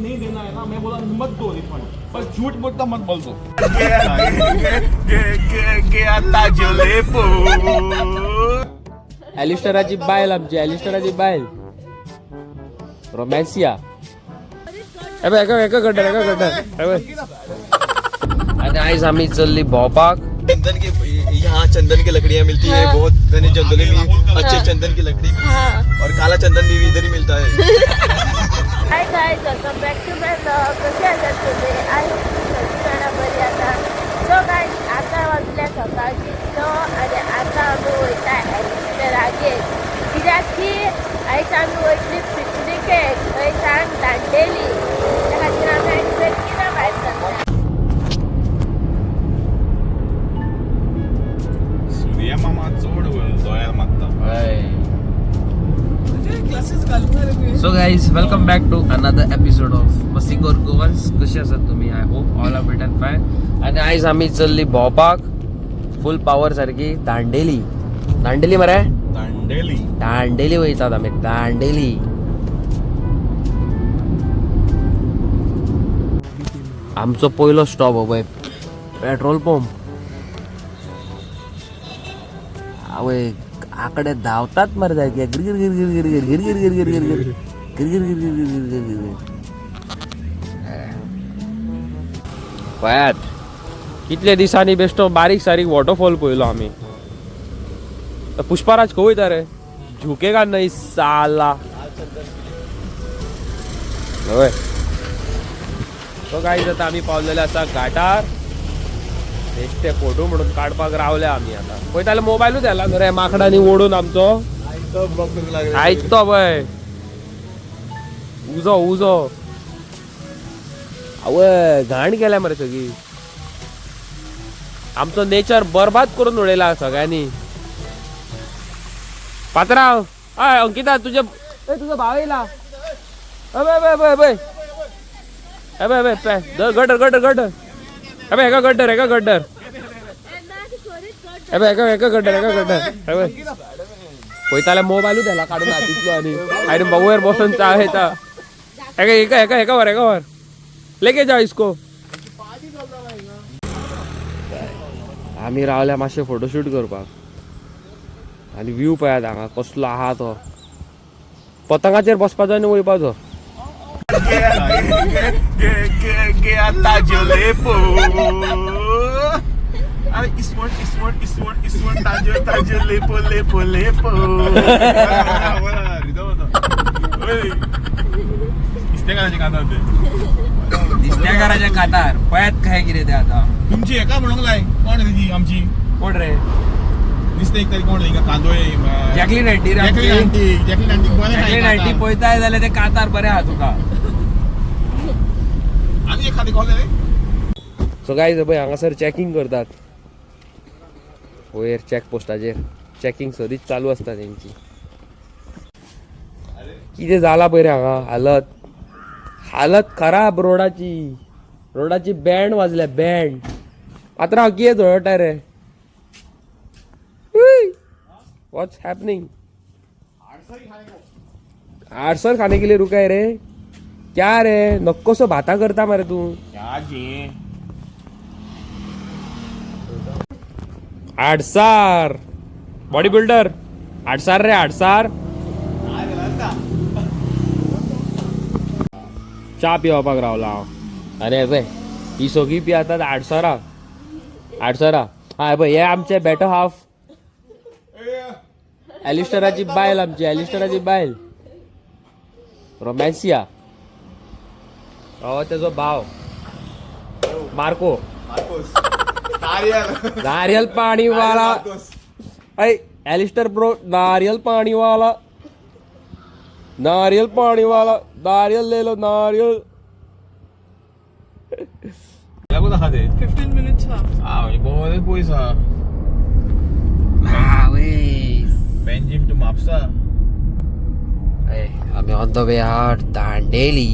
नहीं देना है ना, मैं बोला मत दो रिफंड, बस झूठ बोलता मत बोल दो। ॲलिस्टराची बायल, आमची ॲलिस्टराची बायल रोमॅन्सिया. एका एका गड्डर, एका गड्डर. आणि आयज आमी चल्ली भोंवपाक. चंदन के यहाँ चंदन की लकड़ियाँ मिलती है, बहुत घने जंगलों में अच्छे चंदन की लकड़ी और काला चंदन भी इधर ही मिलता है। Hi guys, welcome back to my vlog. कसे आसात तुम्ही? I hope तुम्ही सगळी जाणां बरी आसा. सो गायज, आतां वाजल्या सकाळची 6 आनी आतां आमी वयता एलिस्टरागेर, कित्याक की आयज आमी वयतली पिकनिकेक, थंय सांग दांडेली. त्या खातीर आमी आयज बेगीन भायर सरल्या. सूर्या मामा चोड दोळ्यार मारता. So guys, welcome back to another episode of मसिकोर Goans. कशी आसात तुम्ही? I hope all are fit and fine. आणि आयज आमी चल्ली भोंवपाक, फुल पावर सारकी दांडेली. दांडेली मरे. दांडेली. दांडेली वयतात आमी, दांडेली. आमचो पयलो स्टॉप हो पळय, पेट्रोल पंप. आवय, आकडे धांवतात मरे सारखे, गिर गिर गिर गिर गिर गिर गिर गिर गिर गिर गिर गिर गिर गिर गिर गिर गिर गिर. पळयात, कितले दिसांनी बेश्टो बारीक सारीक वॉटरफॉल पळयलो आमी. पुष्पाराज खंय वयता रे? झुकेगा नहीं साला. हय, सो गायज, आतां आमी पावलेले आसा घाटार. बेश्टे फोटो म्हणून काडपाक रावले आमी. आतां पळयता, मोबायलूच येला न्हू रे माकडांनी ओडून आमचो. आयज तो पळय उजो उजो. आवय, घाण केल्या मरे सगळी. आमचो नेचर बरबाद करून उडयला सगळ्यांनी. पात्राव, हय अंकिता, तुझे ए तुझो भाव येयला. अबे अबे अबे अबे अबे अबे पे गटर गटर गटर. अबे, हेका गड्डर, हेका गड्डर. अबे, हेका हेका गड्डर, हेका गड्डर. अबे, पळयताले, मोबायलूच हेला काडून हातींतलो आनी आनी वयर बसून चा येता. हेका हेका हेका हेका व्हर, हेका व्हर, लेके जा इसको. आमी रावल्या मातशे फोटोशूट करपाक आनी व्यू पळयात हांगा कसलो आहा तो. पतंगाचेर बसपाचो आनी वयपाचो. अरे, इसवण इसवण इसवण इसवण, ताजो ताजो, लेपो लेपो लेपो. इस्तेकाराचे कांतार ते. दिसत्याकाराच्या कातार पळयात काय कितें ते आतां. तुमची एका म्हणूंक लाय, कोण रे ती आमची? कोण रे? दिसता एक तरी कोण हिंगा कांदोळे. जॅकलीन आंटी रे. जॅकलीन आंटी, जॅकलीन आंटी बरें. जॅकलीन आंटी पळयताय जाल्यार ते कातार बरें आहा तुका. आनी एखादी कोण रे? सो गायज, पळय हांगासर चॅकिंग करतात. वयर चॅक पोस्टाचेर चॅकिंग सदींच चालू आसता तेंची. कितें जाला पळय रे हांगा, हालत हालत खराब रोडाची. रोडाची बँड वाजल्या, बँड. पात्रांव, कितें झोळटा रे? What's happening? आडसर खाने के लिए रुका है रे क्या रे? नक्कोसो भाता करता मरे तू. जी. आडसार बॉडी बिल्डर, आडसार रे आडसार. च्या पिवपाक रावला हांव. अरे पळय, ही सगळी पियेतात आडसरां, आडसरां. हा पळय, हे आमचे बेटर हाफ, ॲलिस्टराची बायल, आमची ॲलिस्टराची बायल रोमॅन्सिया. हो तेजो भाव मार्को. नारियल पानी वाला. ऐ एलिस्टर ब्रो, नारियल पानी वाला, नारियल पानी वाला, नारियल ले लो, नारियल. लागू आहा ते. 15 minutes हा. हा, बरें पयस आहा. पेंजीम टू म्हापसा. आमी ऑन the way आहात दांडेली.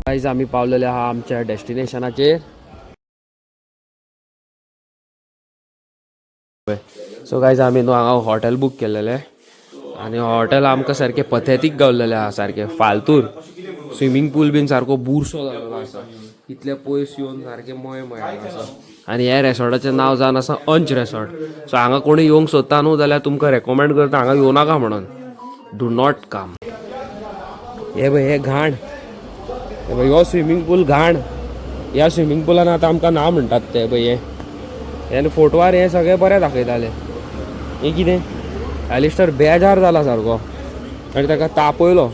गायज, आमी पावलेले आहा आमच्या डेस्टिनेशनाचेर. सो गायज, आमी न्हू हांगा हॉटेल बूक केलेलें. आनी हॉटेल आमकां सारकें पथेतीक गावलेलें आहा, सारकें फालतूर. स्विमींग पूल बीन सारको बुरसो जाल्लो आसा. इतले पयस येवन सारकें मय मय आसा. आनी ह्या रेसॉर्टाचें नांव जावन आसा अंच रेसॉर्ट. सो हांगा कोणी येवंक सोदता न्हू जाल्यार तुमकां रेकमेंड करता हांगा येवं नाका म्हणून. Do not come. हे पळय, हे घाण, हे पळय, हो स्विमींग पूल घाण. ह्या स्विमींग पुलान आतां आमकां ना म्हणटात ते. पळय, हे आनी फोटवार हे सगळें बरें दाखयताले. हें कितें? एलिस्टर बेजार जाला सारको आनी ताका तापयलो.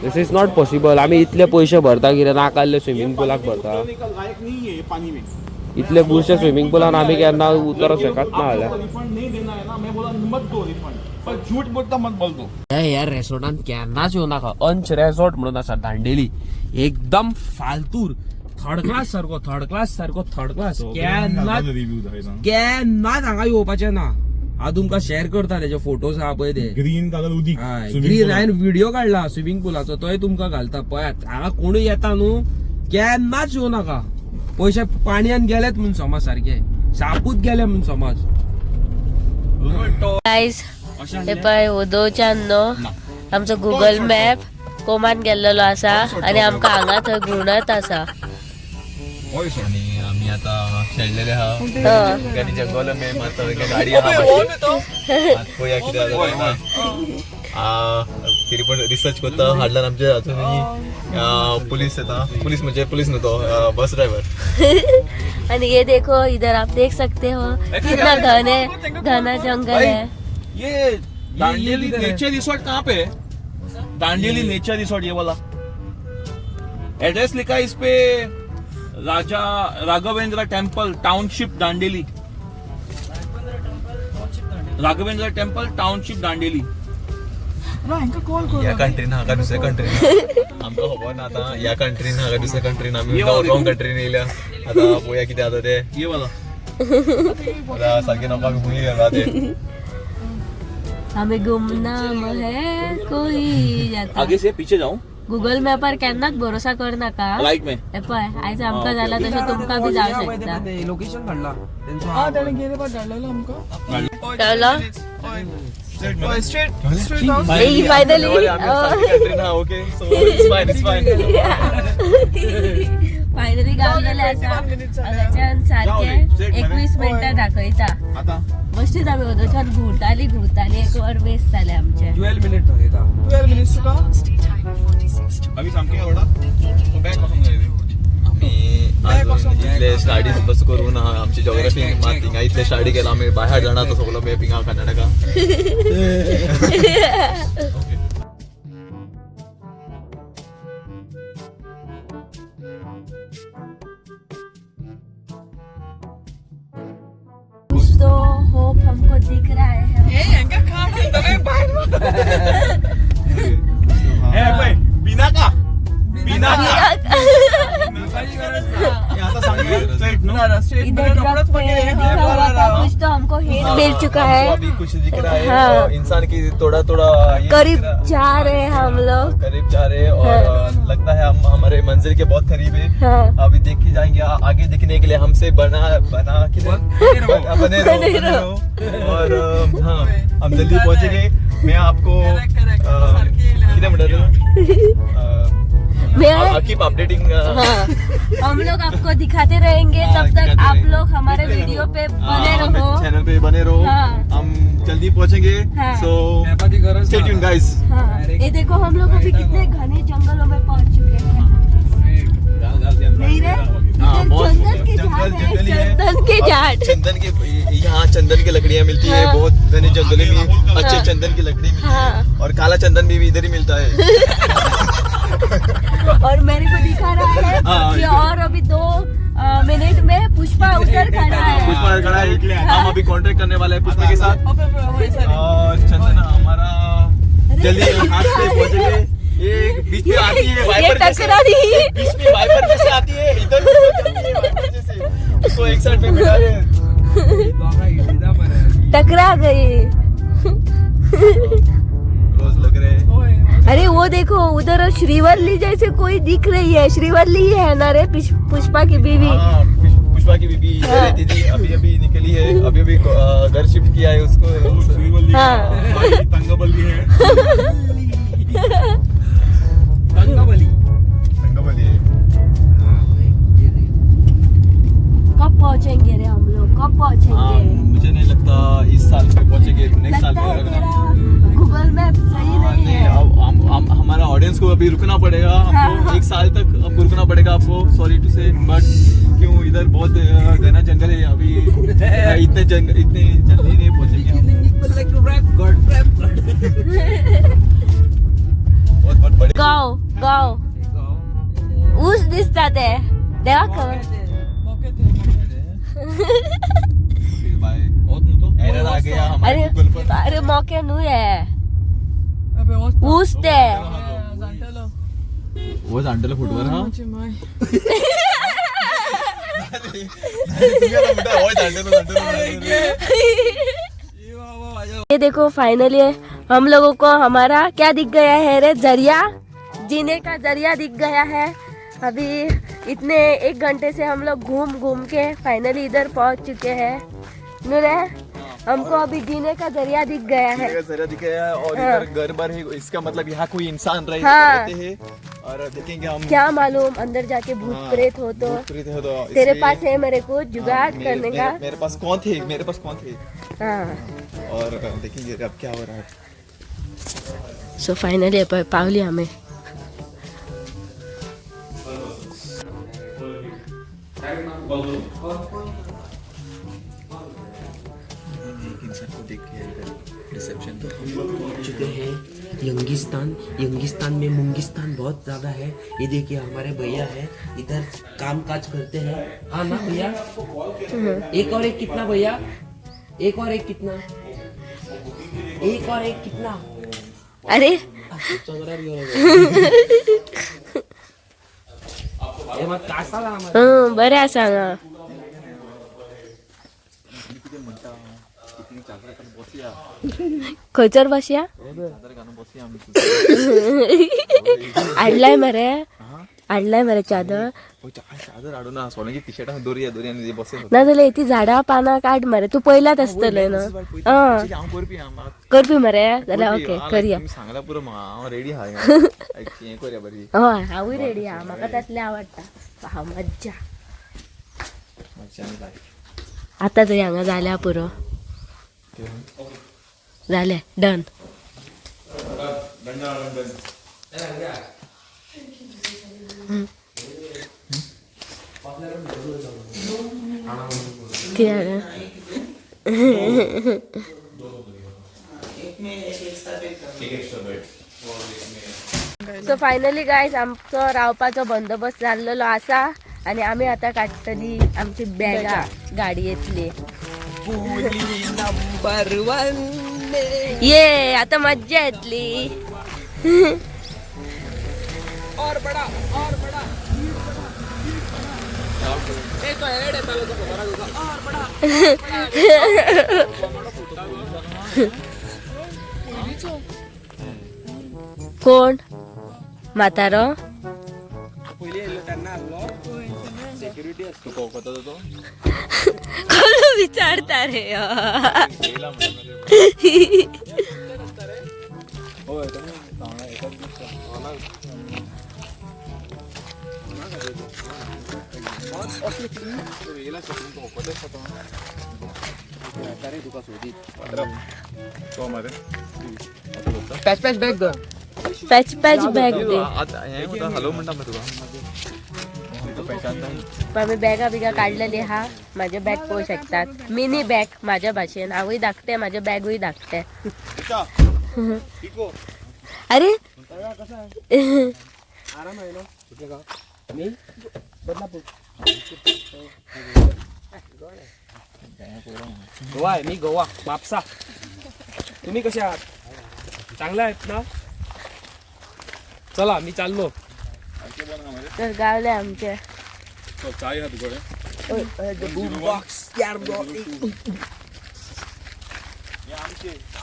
This is not possible. आमी इतले पयशे भरता, कितें नाकाल्ले स्विमींग पुलाक भरता? उतरने का लायक नहीं है ये पानी में. इतले बुरशे स्विमींग पुलान आमी केन्ना उतरत शकत ना जाल्यार. रिफंड नहीं देना है ना, मैं बोला मत दो रिफंड, पर झूठ बोलता मत बोल दो. ह्या रेसॉर्टान केन्नाच येवं नाका. अंच रेसॉर्ट म्हणून आसा दांडेली. एकदम फालतूर, थर्ड क्लास सारको, थर्ड क्लास सारको, थर्ड क्लास. केन्नाच केन्नाच हांगा येवपाचें ना. हांव तुमकां शेअर करता तेजे फोटोज आहा पळय ते. ग्रीन कलर उदीक. हय, ग्रीन. हांवें व्हिडिओ काडला स्विमींग पुलाचो, तोय तुमकां घालता, पळयात. हांगा कोणूय येता न्हू, केन्नाच येवं नाका. पयशे पाणयान गेलेत म्हूण समज, सारके सापूत गेले म्हूण समज. गायज, हे पळय, उदोवच्यान न्हू आमचो गुगल मॅप कोमान गेल्लेलो आसा आनी आमकां हांगा थंय घुंवडत आसा. आणि आम्ही आता शेणलेले हा. हं. गाडी जंगल में मस्त गाडी आहा फाटी. आत पळोवया कितें जाता तें ना. तरी पण रिसर्च करता हाडल्यान आमचे अजूनही पुलीस येता. पुलीस म्हणजे पुलीस न्हू, तो बस ड्रायव्हर. आणि ये देखो, इधर आप देख सकते हो कितना घने घना जंगल है. ये दांडेली नेचर रिसोर्ट कहाँ पे है? दांडेली नेचर रिसोर्ट, ये वाला एड्रेस लिखा है इस पे, राजा Raghavendra temple township Dandeli, Raghavendra temple township Dandeli. ह्या कंट्रीन हाका दुसऱ्या कंट्रीन आमकां खबर ना. आतां ह्या कंट्रीन हाका दुसऱ्या कंट्रीन आमी ये वाला. रॉंग कंट्रीन येयल्या. आतां पळोवया कितें जाता तें. ये वाला. आतां सारकें नको, आमी खंय गेला ते. हमें गुमनाम है कोई जाता. आगे से पीछे जाऊं? गुगल मॅपार केन्नाच भरोसा कर नाका. राइट में. हे पळय, आयज आमकां जाला तशें तुमकां बी जावं शकता. लोकेशन धाडला. कळलो? Finally. Okay, so it's fine, it's fine. Finally गावलेले आसा. हांगाच्यान सारके 21 मिनटां दाखयता. आता बश्टीच आमी वदोच्यान घुंवताली घुंवताली, एक वर वेस्ट जालें आमचें. 12 मिनिट दाखयता. अभी सामके रोडा बॅक वचोंक जाय. आमी अजून इतले स्टडीज बस करून आमची जॉग्राफी मात हिंगा इतले स्टडी केला आमी, बाहेर जाणा तो सगळो मॅप हिंगा कर्नाटका. कुछ तो होप हमको दिख रहा है. हे पळय, बिनाका बिनाका. आता सांग स्ट्रेट न्हू? इधर ट्रक पे लिखा हुआ था कुछ तो हमको हिंट मिल चुका है. अभी कुछ दिख रहा है. हाँ। इंसान की थोड़ा थोड़ा ये करीब दिख रहा- जा रहे हैं हम लोग. करीब जा रहे हैं और लगता है हम हमारे मंजिल के बहुत करीब है. हाँ। अभी देख के जाएंगे. आगे देखने के लिए हमसे बना बना के बने रहो, बने रहो. और हाँ, हम जल्दी पहुंचेंगे. मैं आपको किती म्हणतात? मैं कीप अपडेटिंग. हाँ, हम लोग आपको दिखाते रहेंगे. हाँ, तब तक दिखाते आप रहेंगे. लोग हमारे वीडियो पे बने रहो. चैनल पे बने रहो. हाँ। हम जल्दी पहुंचेंगे. हाँ। So stay tune guys. हाँ, ये देखो, हम लोग अभी कितने घने जंगलों में पहुंच चुके हैं. नहीं रे? हाँ, इधर बहुत चंदन के जंगल झाड़ है. जंगल ही है. चंदन के और झाड़. चंदन के, यहाँ चंदन की लकड़ियाँ मिलती है. हाँ। बहुत घने जंगलों में अच्छे हाँ। चंदन की लकड़ी मिलती हाँ। है और काला चंदन भी इधर ही मिलता है. और मेरे को दिखा रहा है हाँ, कि और अभी 2 मिनट में पुष्पा उधर खड़ा है. पुष्पा खड़ा है. हम अभी कांटेक्ट करने वाले हैं पुष्पा के साथ और चंदन हमारा जल्दी हाथ से पहुंचेंगे. ये बीच में आती है ये वाइपर जैसे. टकरा दी. बीच में वाइपर जैसे आती है, इधर उधर जाती है वाइपर जैसे. उसको एक साइड में बिठा रहे हैं. टकरा गई. रोज लग रहे हैं. अरे, वो देखो, उधर श्रीवल्ली जैसे कोई दिख रही है. श्रीवल्ली ही है ना रे, पुष्पा की बीवी? हाँ, पुष्पा. पुष्पा की बीबी इधर रहती थी, अभी अभी निकली है, अभी अभी घर शिफ्ट किया है उसको। हाँ। तंगबली है। तंगबली। तंगबली है। कब पहुंचेंगे रे हम लोग, कब हाँ, पहुंचेंगे? मुझे नहीं लगता इस साल पे पहुंचेंगे, नेक्स्ट साल लगता पे है रखना। तेरा गूगल मैप सही हाँ, नहीं नहीं है। अब हम हमारा ऑडियंस को अभी रुकना पड़ेगा हमको। हाँ। एक साल तक हमको रुकना पड़ेगा आपको, सॉरी टू से बट क्यों इधर बहुत घना जंगल है अभी, इतने जंगल इतने जल्दी नहीं पहुंचेंगे हम। बहुत बहुत बड़े गाव गाव ऊस दिसता ते देवाक खबर। बाय, एरर आ गया हमारे अरे गूगल पर। अरे मोके न्हू हे, ऊस ते। वो जाणटेलो फुटबॉल। हा, ये देखो, फाइनली हम लोगों को हमारा क्या दिख गया है रे? जरिया, जीने का जरिया दिख गया है। अभी इतने एक घंटे से हम लोग घूम घूम के फाइनली इधर पहुंच चुके हैं। नूरे, हमको अभी जीने का जरिया दिख गया है। जरिया दिख गया है और हाँ। इधर घर भर है, इसका मतलब यहाँ कोई इंसान रहे हाँ। रहते हैं और देखेंगे हम। क्या मालूम अंदर जाके भूत हाँ, प्रेत हो तो। भूत प्रेत हो तो तेरे इसलिए- पास है मेरे को जुगाड़ हाँ, मेरे, करने का। मेरे पास कौन थे, मेरे पास कौन थे। हाँ। और देखेंगे अब क्या हो रहा है। सो फायनली पावली आम्ही। एक इंसान को देख लिया इधर रिसेप्शन तो। हम लोग पहुंच चुके हैं यंगिस्तान। यंगिस्तान में मुंगिस्तान बहुत ज़्यादा है। ये देखिए, हमारे भैया है, इधर काम काज करते हैं। हाँ ना भैया? एक और एक कितना भैया? एक और एक कितना? एक और एक कितना? अरे। हे मग कासा आम्हाला। हं, बरें आसा हांगा। खंयसर बसया? हाडलाय मरे, हाडलाय मरे चादर? चादर हाडू ना, सोलंकी टी शर्ट दोरी दोरी आनी बसे। नाजाल्यार ती झाडां पानां काड मरे, तूं पयलाच आसतलें न्हू। आं। हांव करपी। करपी मरे जाल्यार ओके, करया। सांगला पुरो म्हाका, हांव रेडी आहा, हें करया बरी। हय, हांवूय रेडी आहा, म्हाका तसलें आवडटा। वा, मज्जा! मज्जा आनी लायफ। आतां तरी हांगा जाल्या पुरो, जालें, डन। Done done. कितें जालें? सो फायनली गायज, आमचो रावपाचो बंदोबस्त जाल्लेलो आसा आनी आमी आतां काडटली आमची बॅगां गाडयेंतली। Number one. ये आता मज्जा येतली। और बडा, और बडा। ए, तो एड येतालो तो खबर आसा तुका। और बडा। कोण म्हातारो? पयलीं येयल्लो तेन्ना आसलो सेक्युरिटी आसलो। तू कोकता तो। कोण विचारता रे? येयला म्हणून। होय, एकाच दिसता। येयला कोकत आसता तो। रे तुका सोदीत। तो मरे। पॅच पॅच बॅग धर। पॅच पॅच बॅग दे। आतां हें म्हणटा, हॅलो म्हणटा मरे तुका, तूं पहचानता। आमी बॅगां बिगां काडलेली आहा। म्हाजे बॅग पळोवंक शकतात, मिनी बॅग म्हाज्या भाशेन। हांवूय धाकटें, म्हाजें बॅगूय धाकटें। अरे। आराम आहे ना तुझे का मी बदलापूर गोवा आहे मी, गोवा म्हापसा। तुम्ही कसे आहात? चांगले आहेत ना? चला, मी चाललो। तर गावले आमचे। चाय हा तुकडे। बॉक्स यार।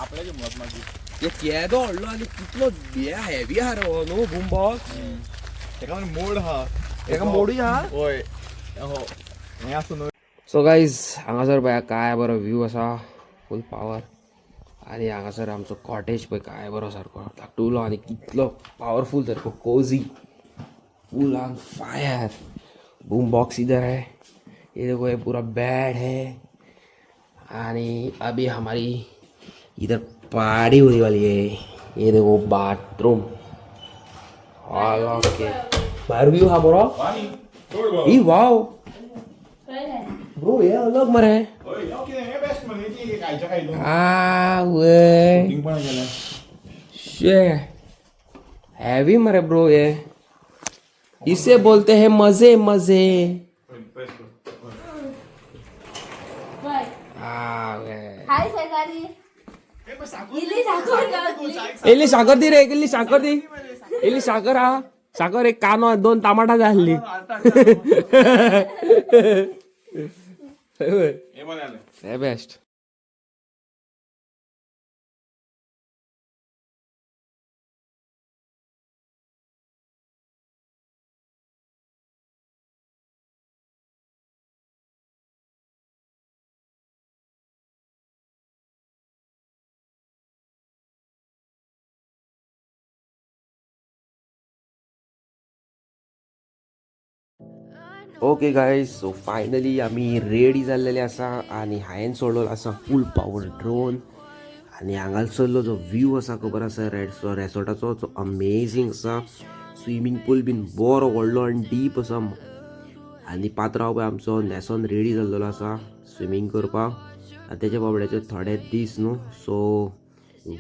आपल्याचे मुळात मागीर। हे केदो व्हडलो आनी कितलो हेवी आहा रे हो न्हू बूम बॉक्स। तेका मोड आहा। तेका मोडूय आहा? हय, हो, हें आसा न्हू। सो गायज हांगासर पळया काय बरो व्यू आसा, फूल पावर. आनी हांगासर आमचो कॉटेज पळय काय बरो सारको धाकटुलो आनी कितलो पावरफूल सारको cosy, full on fire. Boom box इधर है, ये देखो ये पूरा बेड है. आणि अभी हमारी इधर पार्टी होने वाली है. ये देखो बाथरूम, ऑल ओके. बाहेर व्यू हा बरो. ई वाव ब्रो, हे अलग मरे. आ वे शे हैवी मरे ब्रो, ये इसे बोलते हैं मजे मजे. आ वे. हाय शेजारी, इल्ली साखर गावतली. इल्ली साखर दी रे, इल्ली साखर दी, इल्ली साखर. हा साखर, एक कानो, दोन टमाटा जाल्ली. हे best. Okay guys, so finally आमी रेडी जाल्लेले आसा आनी हांवें सोडलो आसा फूल पावर ड्रोन. आनी हांगासरलो जो व्यू आसा खबर आसा रेसॉर्टाचो, जो अमेजींग आसा. स्विमींग पूल बीन बरो व्हडलो आनी डीप आसा. आनी पात्रांव पळय आमचो न्हेसोन रेडी जाल्लेलो आसा स्विमींग करपाक. आनी तेच्या बाबड्याचे थोडे दीस न्हू, सो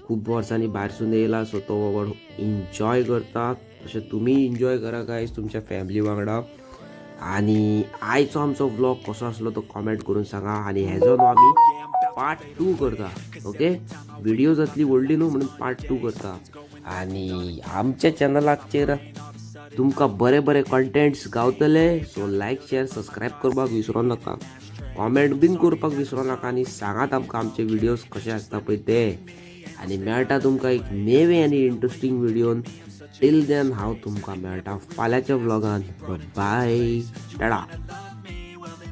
खूब वर्सांनी भायरसून येयला, सो तो बाबडो एन्जॉय करता. तशें तुमी एन्जॉय करा गायज तुमच्या फॅमिली वांगडा. आनी आयचो आमचो व्लॉग कसो आसलो तो कॉमेंट करून सांगा. आनी हेजो न्हू आमी पार्ट 2 करता. ओके, व्हिडिओ जातली व्हडली न्हू म्हणून पार्ट 2 करता. आनी आमच्या चॅनलाचेर तुमकां बरे बरे कंटेंट्स गावतले. सो लायक शेअर सबस्क्रायब करपाक विसरो नाका, कॉमेंट बीन करपाक विसरो नाका. आनी सांगात आमकां आमचे व्हिडियोज कशे आसता पळय ते. आनी मेळटा तुमकां एक नवे आनी इंट्रस्टींग व्हिडियोन. टिल then हांव तुमकां मेळटा फाल्यांच्या व्लॉगान. बाय, टाटा.